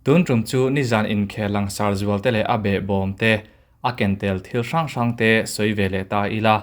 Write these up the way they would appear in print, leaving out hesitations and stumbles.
Tun tum chu nizan inkhel langsar zual te leh a behbawm te, a ken tel thil hrang hrang te sawi ve leh ta ila.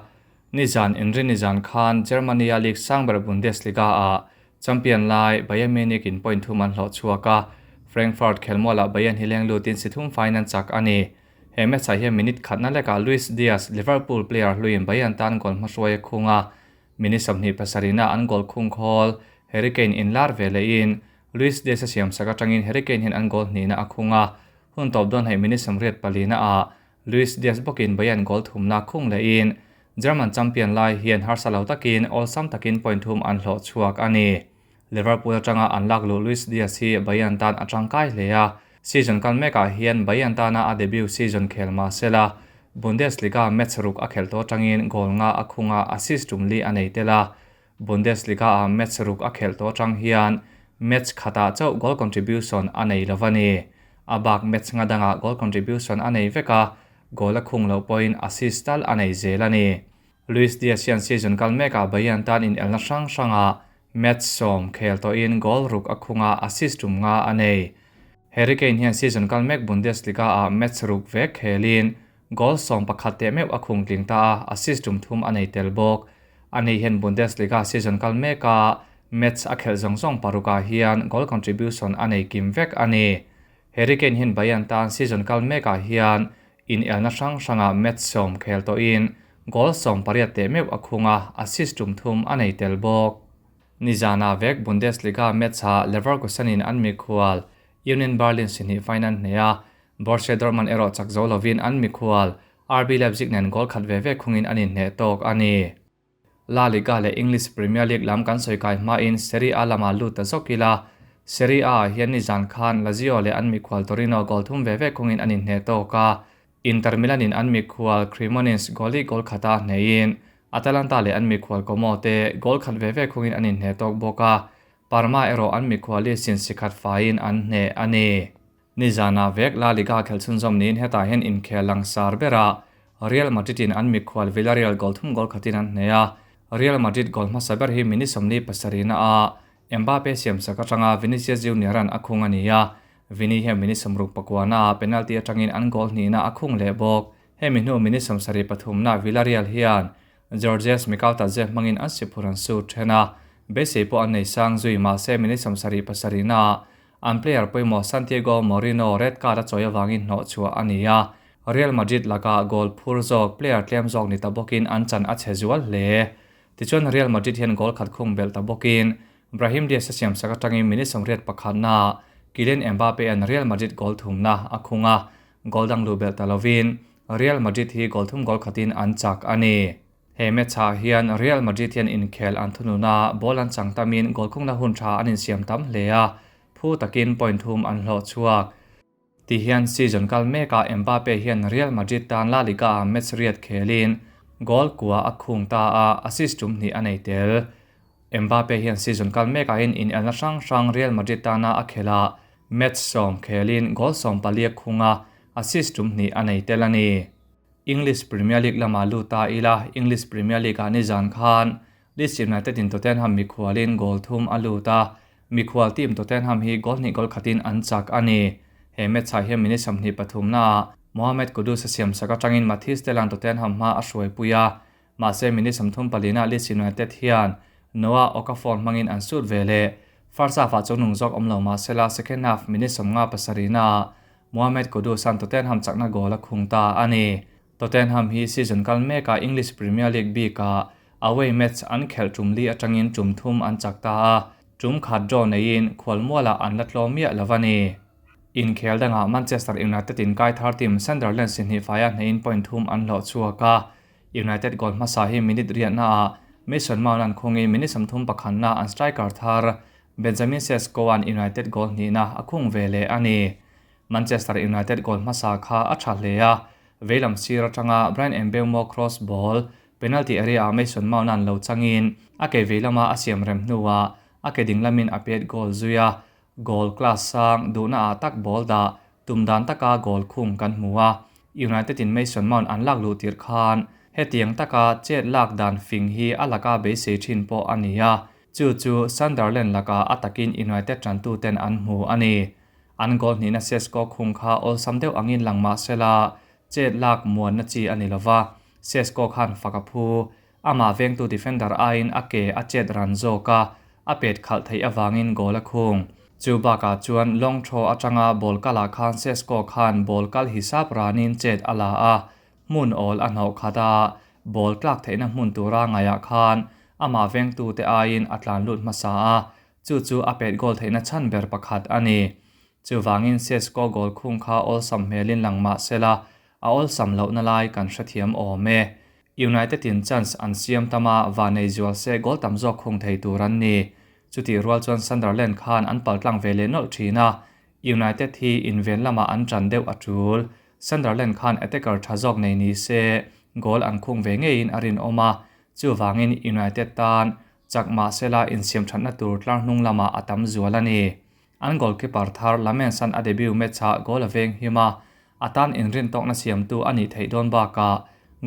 Nizan inrin nizan khan Germany-a league sang ber Bundesliga-ah champion lai Bayern Munich in point thum an hlawh chhuak a, Frankfurt khelmualah Bayern hi leng lutin si thum faiin an chak a ni. He match-ah hian minute khatna lekah Luis Diaz, Liverpool player hluiin Bayern tan goal hmahruai a khung a, minute 27-ah an goal khung khawl Harry Kane inlar ve lehin Luis Diaz a siamsak atangin Harry Kane hian an goal hnihna a khung a, hun tawp dawn hnaih minute 84-ah Luis Diaz bawkin Bayern goal thumna khung lehin German champion lai hian harsa lo takin awlsam takin point thum an hlawh chhuak a ni. Liverpool atanga an lak luh Luis Diaz hi Bayern tan a tangkai hle a, season kal mekah hian Bayern tana a debut season khel mah sela, Bundesliga match ruk a khelh tawh atangin goal nga a khung a, assist tum li a nei tel a. Bundesliga-ah match ruk a khelh tawh atang hian match khatah chauh goal contribution a nei lo a ni. A bak match nga dangah goal contribution a nei vek a, goal a khung loh pawhin assist tal a nei zel a ni. Luis Diaz hian season kal mekah Bayern tan inelna hrang hrangah match 10 khel tawhin goal ruk a khung a, assist tum nga a nei. Harry Kane hian season kal mek Bundesliga-ah match ruk vek khelin goal 11 teh meuh a khung tling ta a, assist tum thum a nei tel bawk. Ani hian Bundesliga season kal meka match a khelh zawng zawng parukah hian goal contribution a nei kim vek a ni. Harry Kane hian Bayern tan season kal mekah hian inelna hrang hrangah match 10 khel tawhin goal 18 teh meuh a khung a, assist tum thum a nei tel bawk. Nizana vek Bundesliga match-ah Leverkusen-in an mikhual Union Berlin sihnih final hneha Borussia Dortmund erawh chak zo lovin an mikhual RB Leipzig nen goal khat ve ve khungin an inhneh tawk a ni. La Liga leh English Premier League lam kan sawi kai hmain Serie A lamah lut ta zawk ila, Serie A ah hian nizan khan Lazio leh an mikhual Torino goal thum ve ve khungin an inhneh tawk a, Inter Milan-in an mikhual Cremonese goal-i goal khata hneihin Atalanta leh an mikhual Como te goal khat ve ve khungin an inhneh tawk bawk a, Parma erawh an mikhuali sin sikhat faiin an hneh a ni. Nizana vek La Liga khelh chhunzawm niin hetah hian inkhel langsar berah Real Madrid-in an mikhual Villarreal goal thum goal khatin an hneh a, Real Madrid goal hmasa ber hi minute 47 a Mbappe siamsak atanga Vinicius Junior-a'n a khung a ni a, Vini hian minute 69 a penalty atangin an goal hnihna a khung leh bawk. Hemi hnu minute 73 na Villarreal hian Georges Mikautadze hmangin an siphur an sut then a, beisei pawh an nei sang zui mahse minute 77 na an player pawimawh Santiago Moreno red card a chawi awangin hnawh chhuah a ni a, Real Madrid laka goal phur zawk player tlem zawk ni ta bawkin an chan a chhe zual hle. Tichuan Real Madrid hian goal khat khung belh ta bawkin Brahim Diaz a siamsak atangin minute 81 na Kylian Mbappe an Real Madrid goal thumna a khung a, goal dang lu belh ta lovin Real Madrid hi goal thum goal khatin an chak a ni. He match-ah hian Real Madrid hian inkhel an thununa ball an chang tamin goal khungna hun tha an insiam tam hle a, phu takin point thum an hlawh chhuak. Ti hian season kal mekah Mbappe hian Real Madrid tan La Liga-ah match riat khelin goal kua a khung ta a, assist tum hnih a nei tel. Mbappe hian season kal mekah hian inelna hrang hrang Real Madrid tana a khela match 10 khelin goal 14 a khung a, assist tum hnih a nei tel a ni. English Premier League lamah lut ta ila, English Premier League-ah nizan khan Leeds United-in Tottenham mikhualin goal thum a lut a, mikhual team Tottenham hi goal hnih goal khatin an chak a ni. He match-ah hian minute 23 na Mohamed Kudus a siamsak atangin Mathys Tel-a'n Tottenham hma a hruaipui a, mahse minute 34 na Leeds United hian Noah Okafor hmangin an sut ve leh. First half-ah chungnung zawk awm lo mahsela second half minute 57 na Mohamed Kudus-a'n Tottenham chakna goal a khung ta a ni. Tottenham hi season kal mekah English Premier League bikah away match an khelh tum li atangin tum thum an chak ta a, tum khat draw neiin khualmualah an la tlawm miah lo a ni. Inkhel dangah Manchester United-in kai thar team Sunderland sihnih faia hneiin point thum an hlawh chhuak a, United goal hmasa hi minute riatnaah Mason Mount an khungin minute 31 na an striker thar Benjamin Sesko-a'n United goal hnihna a khung ve leh a ni. Manchester United goal hmasa kha a tha hle a, veilam sir atanga Bryan Mbeumo cross ball penalty area-ah Mason Mount an lo changin a ke veilama a siam rem hnuah a ke ding lamin a pet goal zui a, goal class sang duhna ah tak ball dah tum dan taka goal khung kan hmu a. United-in Mason Mount an lak luh tir khan hetiang taka chet lak dan fing hi a laka beisei thin pawh a ni a, chu chu Sunderland laka a takin United tantuten an hmu a ni. An goal hnihna Sesko khung kha awlsam deuh angin lang mah sela, chet lak muanna chi a ni lova, Sesko khan fak a phu. Amah vengtu defender aiin a ke a chet ran zawk a, a pet khalh theih avangin goal a khung. Chu bakah chuan long throw atanga ball kalah khan Sesko khan ball kal hisap ranin chet a la a, hmun awl a hnawh khat a, ball tlak theihna hmun tura ngaihah khan amah vengtute aiin a tlan lut hmasa a, chu chu a pet goal theihna chhan ber pakhat a ni. Chuvangin Sesko goal khung kha awlsam hmelin lang mah sela, a awlsam lohna lai kan hrethiam awm e. United in chance an siam tam a, vanei zual se goal tam zawk khung thei tur an ni. Chutih rual chuan Sunderland khan an paltlang ve leh nawlh thin a, United hi inven lamah an ṭan deuh a ṭul. Sunderland khan attacker ṭha zawk nei ni se goal an khung ve ngeiin a rinawm a, chuvangin United tan chak mahsela insiam ṭhatna tur tlar hnung lamah a tam zual a ni. An goalkeeper thar Lamens-a'n a debut match-ah goal a veng him a, a tan inrintawkna siamtu a nih theih dawn bakah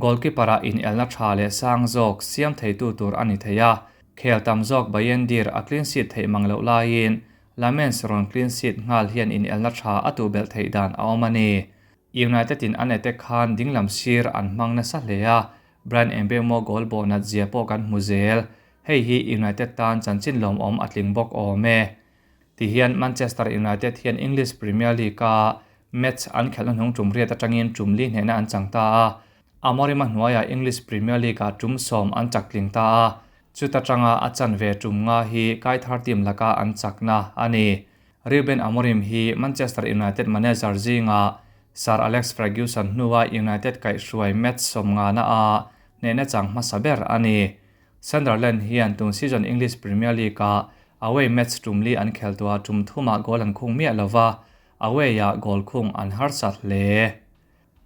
goalkeeper-ah inelna tha leh sang zawk siam theitu tur a ni thei a. Khel tam zawk Bayindir a clean sheet theih mang loh laiin Lamens rawn clean sheet nghal hian inelna tha a tuhbelh theih dan a awm a ni. United-in an attack khan dinglam sir an hmang nasa hle a, Bryan Mbeumo goal bawh nat zia pawh kan hmu zel. Hei hi United tan chanchin lawmawm a tling bawk awm e. Tihian Manchester United hian English Premier League-a match an khelhna hnung tum riat atangin tum li hnehna an chang ta a, Amorim-a hnuaiah English Premier League-ah tum sawm an chak tling ta a, chuta tanga a chanve tum nga hi Kaithar team laka an chakna a ni. Ruben Amorim hi Manchester United manager zinga Sir Alex Ferguson hnua United kaihhruai match sawmngana a hnehna chang hmasa ber a ni. Sunderland hian tun season English Premier League-ah away match tum li an khel tawh a, tum thumah goal an khung miah lova, away-ah goal khung an harsat hle.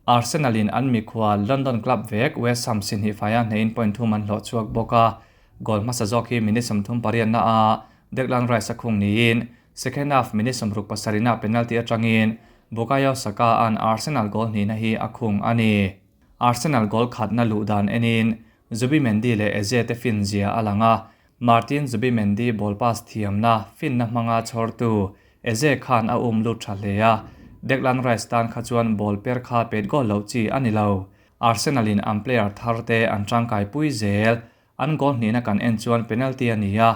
Arsenal-in an mikhual London club vek West Ham si hnih faia hnehin point thum an hlawh chhuak bawk a, goal hmasa zawk hi minute 38 naah Declan Rice a khung niin second half minute 67 nah penalty atangin Bukayo Saka-a'n Arsenal goal hnihna hi a khung a ni. Arsenal goal khatna luh dan enin Zubimendi leh Eze te fin zia a lang a, Martin Zubimendi ball pass thiamna finna hmanga chhawrtu Eze khan a um lut tha hle a, Declan Rice tan kha chuan ball per kha pet goal loh chi a ni lo. Arsenal in an player thar te an tangkai pui zel. An goal hnihna kan en chuan penalty a ni a,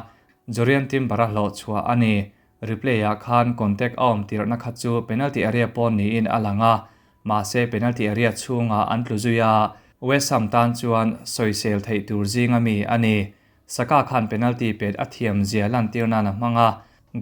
Jurrien Timber a hlawh chhuah a ni. Replay ah khan contact a awm tirhna kha chu penalty area pawn niin a lang a, mahse penalty area chhungah an tlu zui a, West Ham tan chuan sawisel theih tur zinga mi a ni. Saka khan penalty pet a thiam zia lantir nan a hmang a,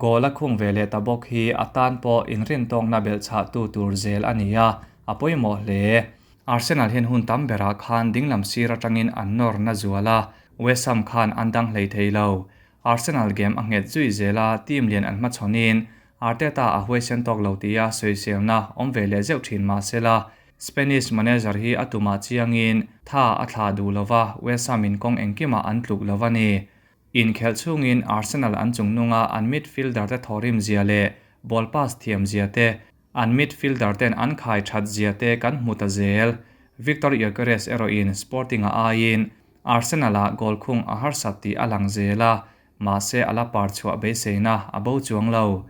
goal a khung ve leh ta bawk hi a tan pawh inrintawkna belhchhahtu tur zel a ni a, a pawimawh hle. Arsenal hian hun tam berah khan dinglam sir atangin an nawr na zual a, West Ham khan an dang hlei thei lo. Arsenal game a nghet zui zel a, team lian an hmachhawnin Arteta a huaisen tawk lo tia sawiselna awm ve leh zeuh thin mah sela, Spanish manager hi a tumah chiangin tha a thlah duh lova, West Ham in kawng engkimah an tluk lo a ni. Inkhelh chhungin Arsenal an chungnunga an midfielder te thawhrim zia leh ball pass thiam zia te, an midfielder ten an khai that zia te kan hmu ta zel. Viktor Gyokeres erawhin Sporting-a aiin Arsenal-ah goal khung a harsat tih a lang zel a, mahse a la par chhuah beiseina a bo chuang lo.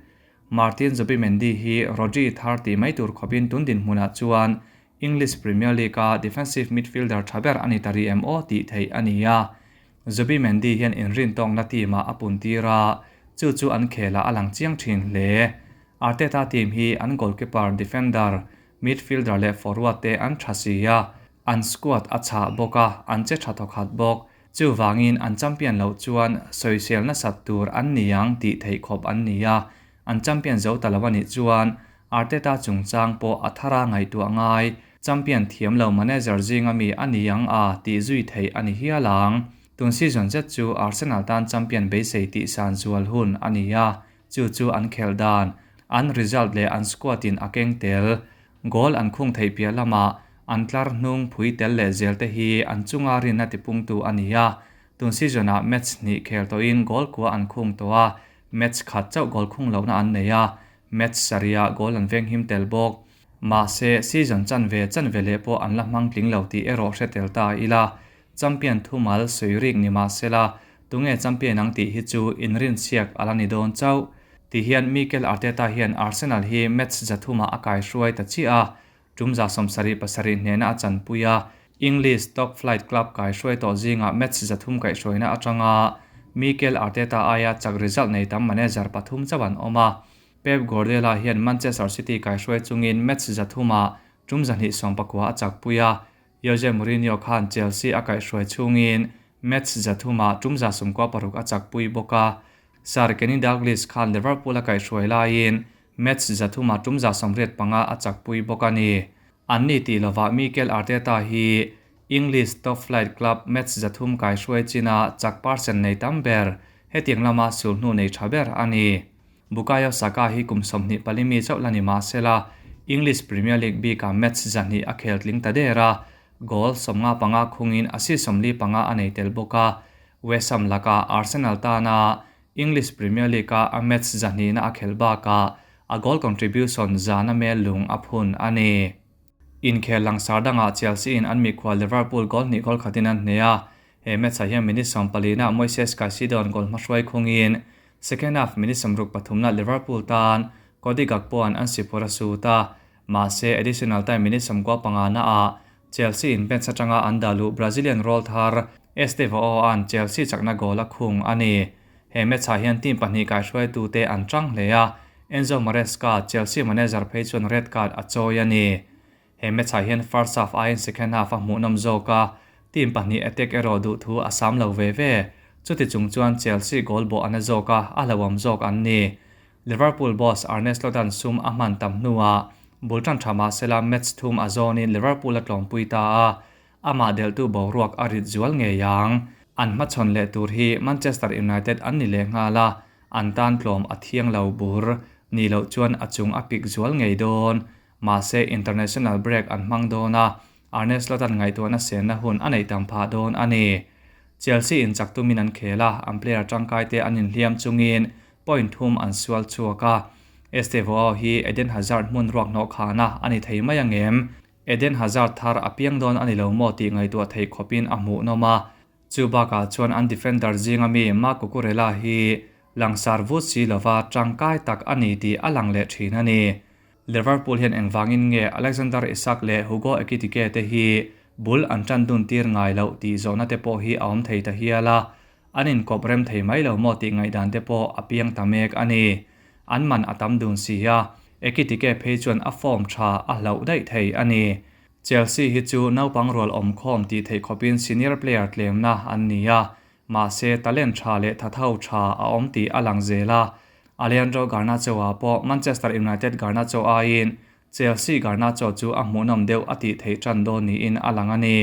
Martin Zubimendi hi Rodri thar tih mai tur khawpin tun dinhmunah chuan English Premier League-a defensive midfielder tha ber a ni ta rih em aw tih theih a ni a. Zubimendi hian inrintawkna team-ah a puntir a, chu chu an khelah a lang chiang thin hle. Arteta team hi an goalkeeper, defender, midfielder leh forward te an tha si a, an squad a chhah bawk a, an che tha thawkhat bawk. Chuvangin an champion loh chuan sawisel nasat tur an ni ang tih theih khawp an ni a, an champion zo ta lo a nih chuan Arteta chungchang pawh a thara ngaihtuah ngai, champion thiam lo manager zinga mi a ni ang a tih zui theih a ni hial ang. Tun season zet chu Arsenal tan champion beisei tih san zual hun a ni a, chu chu an khelh dan, an result leh an squad in a keng tel. Goal an khung theih piah lamah an tlar hnung phui tel leh zel te hi an chunga rinna tipungtu a ni a, tun season ah match hnih khel tawhin goal kua an khung tawh a, match khat chauh goal khung lohna an nei a, match sarih ah goal an venghim tel bawk. Mahse, season chanve chanve leh pawh an la hmang tling lo tih erawh hre tel ta ila, champion thumal sawi rik ni mahsela, tunge champion ang tih hi chu inrinchhiak a la ni dawn chauh. Tihian Mikel Arteta hian Arsenal hi match zathumah a kaihruai ta chiah a, tum 77 hnena a chanpui a, English top flight club kaihruai tawh zingah match 300 kaihhruaina atanga Mikel Arteta aia chak result nei tam manager pathum chauh an awm a. Pep Guardiola hian Manchester City kaihruai chungin match 300ah tum 219 a chakpui a, Jose Mourinho khan Chelsea a kaihhruai chungin match 300ah tum 96 a chakpui bawk a. Sir Kenny Dalglish khan Liverpool a kaihhruai laiin match 300ah tum 85 a chakpui bawk a ni. An ni tih lovah Mikel Arteta hi English top flight club match 300 kaihhruai china chak percent nei tam ber, hetiang lama sulhnu nei tha ber a ni. Bukayo Saka hi kum 24 mi chauh la ni mahsela English Premier League bika match 200 a khel tling ta dera, goal 55 khungin assist 45 a nei tel bawk a. West Ham laka Arsenal tana English Premier League a match 200 na a khel baka a goal contribution zana mel lung a phun a ni. Inkhel langsar danga Chelsea in an mikhual Liverpool goal hnih goal khatin an hne a, he match ah hian minute 14 na Moises Caicedo an goal hmahruai khungin second half minute 63 na Liverpool tan Cody Gakpo an an sipur a suit a, mahse additional time minute 95 na a Chelsea in bench atanga an dalu Brazilian roll thar Estevao an Chelsea chakna goal a khung a ni. He match ah hian team pahnih kaihruai tu te an tang hle a, Enzo Maresca Chelsea manager phei chuan red card a chawi a ni. He match ah hian first half aiin second half a hmuhnawm zawk a, team pahnih attack erawh duh thu a sam lo ve ve. Chuti chung chuan Chelsea goal bawh ana zawk a, a hlauhawm zawk an ni. Liverpool boss Arne Slot an sum a hman tam hnuah bultan tha mahsela match thum a zawnin Liverpool a tlawmpui ta a, amah deltu boruak a rit zual ngei ang. An hmachhawn leh tur hi Manchester United an ni leh nghal a, an tan tlawm a thiang lo bur ni loh chuan a chung a pik zual ngei dawn. Mahse international break an hmang dawn a, Arne Slot an ngaihtuahna senna hun a nei tam phah dawn a ni. Chelsea in chak tumin an khel a, an player tangkai te an inhliam chungin point thum an sual chhuak a. Estevao hi Eden Hazard hmun ruak hnawh khana a ni thei mai angem. Eden Hazard thar a piang dawn a ni lo maw tih ngaihtuah thei khawpin a hmuhnawm a. Chu bakah chuan an defender zinga mi Marc Cucurella hi langsar vut si lova tangkai tak a ni tih a lang leh thin a ni. Liverpool hian engvangin nge Alexander Isak leh Hugo Ekitike te hi bul an tan dun tir ngai loh tih zawhna te pawh hi a awm thei ta hial a, an inkawp rem thei mai lo maw tih ngaihdan te pawh a piang ta mek a ni. An man a tam dun si a, Ekitike phei chuan a form tha a hlauh daih thei a ni. Chelsea hi chu naupang rual awm khawm tih theih khawpin senior player tlemna an ni a, mahse talent tha leh thatho tha a awm tih a lang zel a. Alejandro Garnacho a pawh Manchester United Garnacho aiin Chelsea Garnacho chu a hmuhnawm deuh a tih theih tan dawn niin a lang a ni.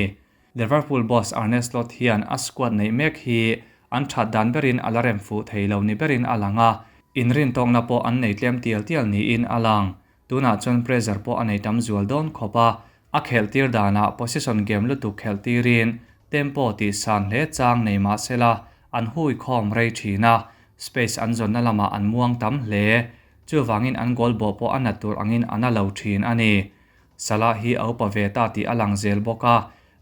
Liverpool boss Arne Slot hian a squad nei mek hi an that dan berin a la rem fuh thei lo ni berin a lang a, inrin tawkna pawh an nei tlem tial tial niin a lang. Tunah chuan pressure pawh a nei tam zual dawn khawp a, a khelh tir danah position game lutuk khelh tirin tempo tih san hle chang nei mahsela an hui khawm rei thin a, space an zawnna lamah an muang tam hle. Chuwangin an goal bawh pawh a nat tur angin a na lo thin a ni. Salah hi a upa ve ta tih a lang zel bawk a,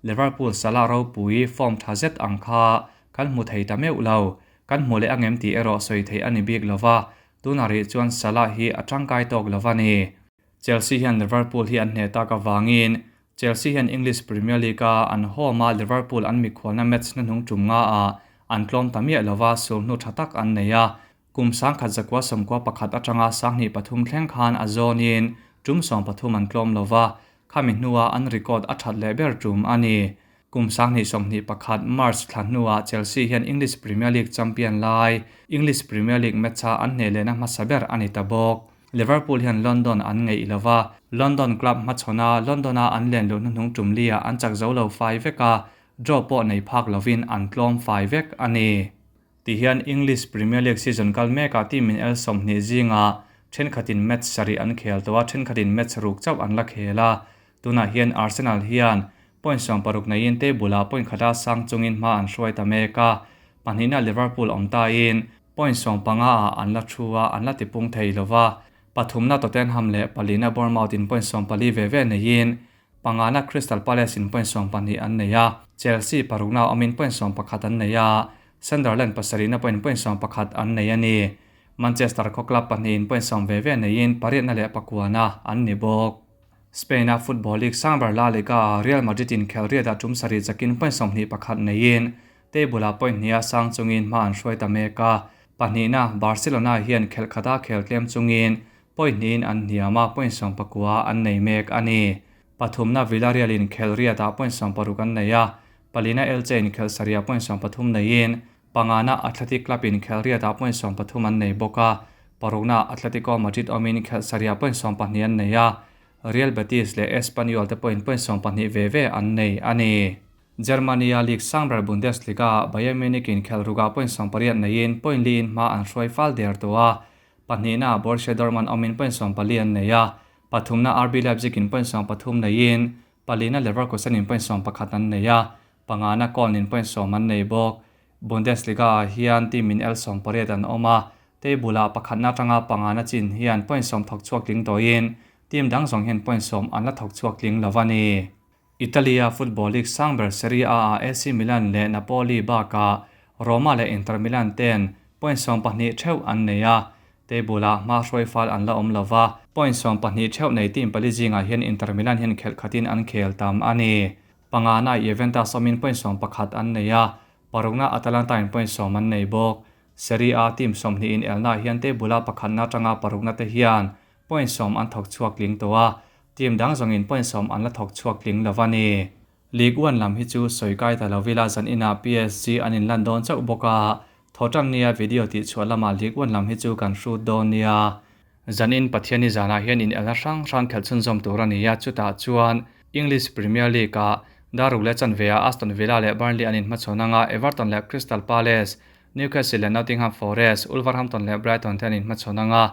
Liverpool Salah ropui form tha zet ang kha kan hmu thei ta meuh lo. Kan hmu leh angem tih erawh sawi thei a ni bik lova, tuna rih chuan Salah hi a tangkai tawk lova ni. Chelsea hian Liverpool hi an hne tak awangin Chelsea hian English Premier League a an home a Liverpool an mikhualna match na hnung tum nga a an tlawm ta miah lova sulhnu tha tak an nei a, kum 1991 atanga 2003 thleng khan a zawnin tum 13 an tlawm lova, khami hnuah an record a that leh ber tum a ni. Kum 2021 March thla hnuah Chelsea hian English Premier League champion lai English Premier League match a an hne lehna hmasa ber a ni ta bawk. Liverpool hian London an ngei lova, London club hmachhawn a London a an len luh hnuhnung tum lia an chak zo lo fai vek a, draw pawh nei phak lovin an tlawm fai vek a ni. Ti hian English Premier League season kal mekah team in el 20 zinga thenkhatin match sarih an khel tawh a, thenkhatin match ruk chauh an la khel a. Tunah hian Arsenal hian point 60 neiin table ah point khata sang chungin hma an hruai ta mek a, pahnihna Liverpool awm ta in point 15 ah an la thu a, an la tipung thei lova. Pathumna Tottenham leh palina Bournemouth in point 14 ve ve neiin pangana Crystal Palace in point 12 an nei a, Chelsea parukna awmin point 11 an nei a, Sunderland pasarihna point point 11 an nei a ni. Manchester khaw club pahnihin point sawm ve ve neiin pariatna leh pakuana an ni bawk. Spain-a football league sang ber La Liga-ah Real Madrid-in khel riatah tum sarih chakin point 21 neiin table-ah point hniha sang chungin hma an hruai ta mek a. Pahnihna Barcelona hian khelh khata khel tlem chungin point hnihin an hniam a, point 19 an nei mek a ni. Pathumna Villarreal-in khel riatah point 60 an nei a, palina Elche-in khelh sarihah point 13 neiin pangana Athletic Club-in khelh riatah point 13 an nei bawk a, parukna Atletico Madrid awmin khelh sarihah point 12 an nei a, Real Betis leh Espanyol te pawhin point 12 ve ve an nei a ni. Germany-a league sang ber Bundesliga-ah Bayern Munich-in khelh rukah point 18 neiin point liin hma an hruai fal der tawh a, pahnihna Borussia Dortmund awmin point 14 an nei a, pathumna RB Leipzig-in point 13 neiin palina Leverkusen-in point 11 an nei a, pangana Köln-in point 10 an nei bawk. Bundesliga-ah hian team-in el 18 an awm a, table-ah pakhatna atanga pangana chin hian point 10 thawk chhuak tling tawhin team dang zawng hian point 10 an la thawk chhuak tling lo a ni. Italy-a football league sang ber Serie A-ah AC Milan leh Napoli bakah Roma leh Inter Milan ten point 12 theuh an nei a, table-ah hma hruai fal an la awm lo va, point 12 theuh nei team pali zingah hian Inter Milan hian khelh khatin an khel tam a ni. Pangana Juventus awmin point 11 an nei a, parukna Atalanta-in point 10 an nei bawk. Serie A team 20 in elna hian table-a pakhatna atanga parukna te hian point 10 an thawk chhuak tling tawh a, team dang zawngin point 10 an la thawk chhuak tling lo a ni. Ligue 1 lam hi chu sawi kai ta lo vila zan inah PSG an inlan dawn chauh bawk a, thawhtan nia video tih chhuah lamah Ligue 1 lam hi chu kan hrut dawn nia. Zanin Pathiani zanah hian in elna hrang hrang khelh chhunzawm tur a ni a, chutah chuan English Premier League-ah Daruk leh chanve-ah Aston Villa leh Burnley an inhmachhawn anga Everton leh Crystal Palace, Newcastle leh Nottingham Forest, Wolverhampton leh Brighton te an inhmachhawn anga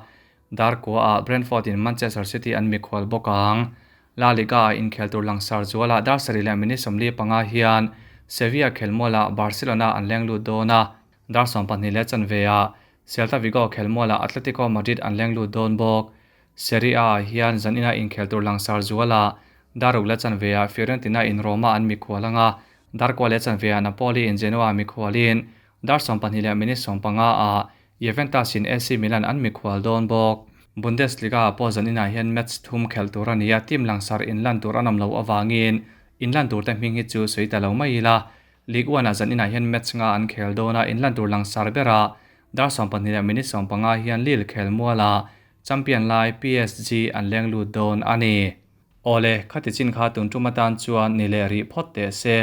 Darkua-ah Brentford-in Manchester City an mikhual bawk ang. La Liga-ah inkhel tur langsar zualah dar sarih leh minute 45 hian Sevilla khelmualah Barcelona an leng lut dawn a, dar 12 leh chanve-ah Celta Vigo khelmualah Atletico Madrid an leng lut dawn bawk. Serie A-ah hian zanina inkhel tur langsar zualah daruk leh chanve-ah Fiorentina-in Roma an mikhual anga, darkua leh chanve-ah Napoli-in Genoa mikhualin dar 12 leh minute 15-ah Juventus-in AC Milan an mikhual dawn bawk. Bundesliga-ah pawh zaninah hian match thum khelh tur a ni a, team langsar inlan tur an awm loh avangin inlan turte hming hi chu sawi ta lo mai ila. Ligue 1-ah zaninah hian match nga an khel dawn a, inlan tur langsar berah dar 12 leh minute 15 hian Lille khelmualah champion lai PSG an leng lut dawn a ni. Awle, khati chin kha tun tum atan chuan ni leh rih phawt teh se.